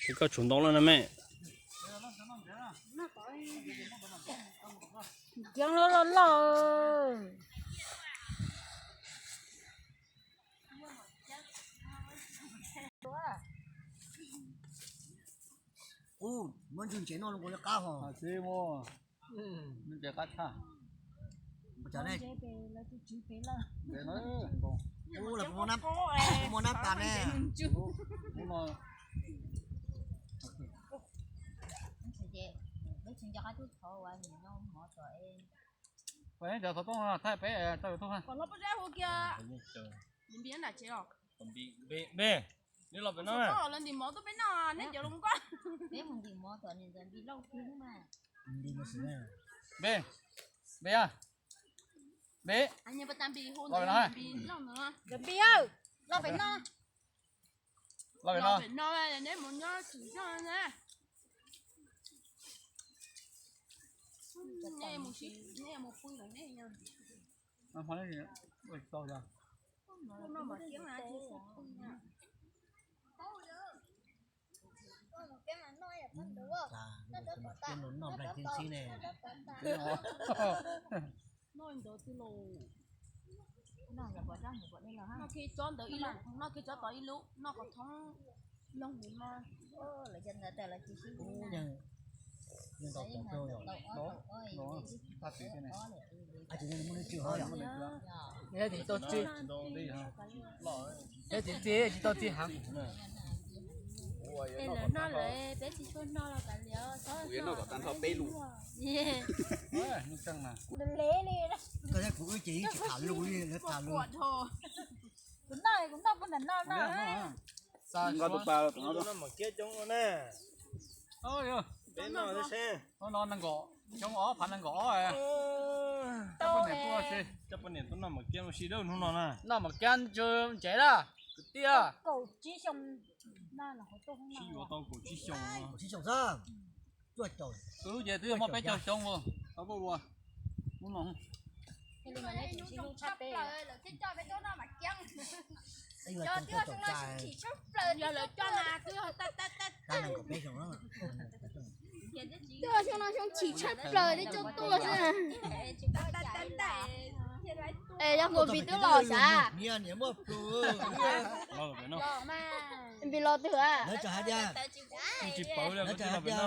Ces koj tsum ntoo lawm na me. Ceeb loj loj loj. Ub, muab ntswg ntsev noj zoo li qab hos. Ntsev qab tshaj. Ub, lawv muaj nab tas ne. Cov xov tooj no thaij peb tso YouTube ha. Neb los pem no. Npe, Npe a, Npe. Los pem no. Npe, los pem no. Los pem no. Noj ntawd twb los. Noj kiag tsob ntawd ib lub, noj kiag tsob tod ib lub, noj qhov thoob loog mus no. Tsis tau txi, tsis tau txi heev. Lawv noj lawm peb tsis tshua noj los kav liam. Koj thiab kuv wb ces yeej tsis tham lus li, lawv tham lus. Kuv noj, kuv noj puag nram no no. Nqa tus pas los tom no. Peb noj seb. Hnub no nees nkaum xyoo ob phav nees nkaum ob. Coj poj niam tuaj si, coj poj niam tuaj noj mam kiab ua si dawb hnub no na. Noj mam kiab ntsev na, kwv tij. Sib yuav tau kaum tsib xyoo. Twb ces twb yog muaj peb caug xyoo tau tuaj ua hnub no. Yog lawv coj mas twb yog xyoo no xyoo chim tshaj plaws thiab coj tuaj xwb. Es yog Npis twb los sav? Npis los twg a? Txiv ntawd na.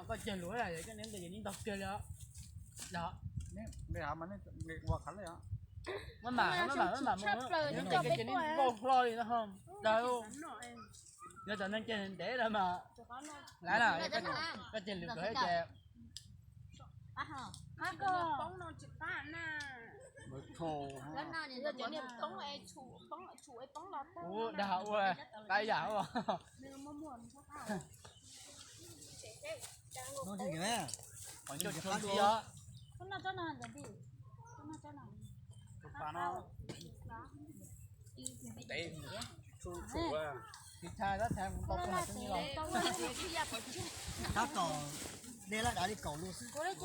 Koj ceg lus ntog kiag li. Maj mam, maj mam, maj mam mus, ces nej vau hlo li no. Yog cov neeg ceg ntev lawm mas, lawv na, koj ceg lus kawg ces. Ua dag ua, qab yam ua. Qhov ncauj tshua ntxi os. Tus pas no. Tiv thaiv tab thaiv mus tau poj niam tub ni los. Tab tom de laj dav li kaum lus xwb.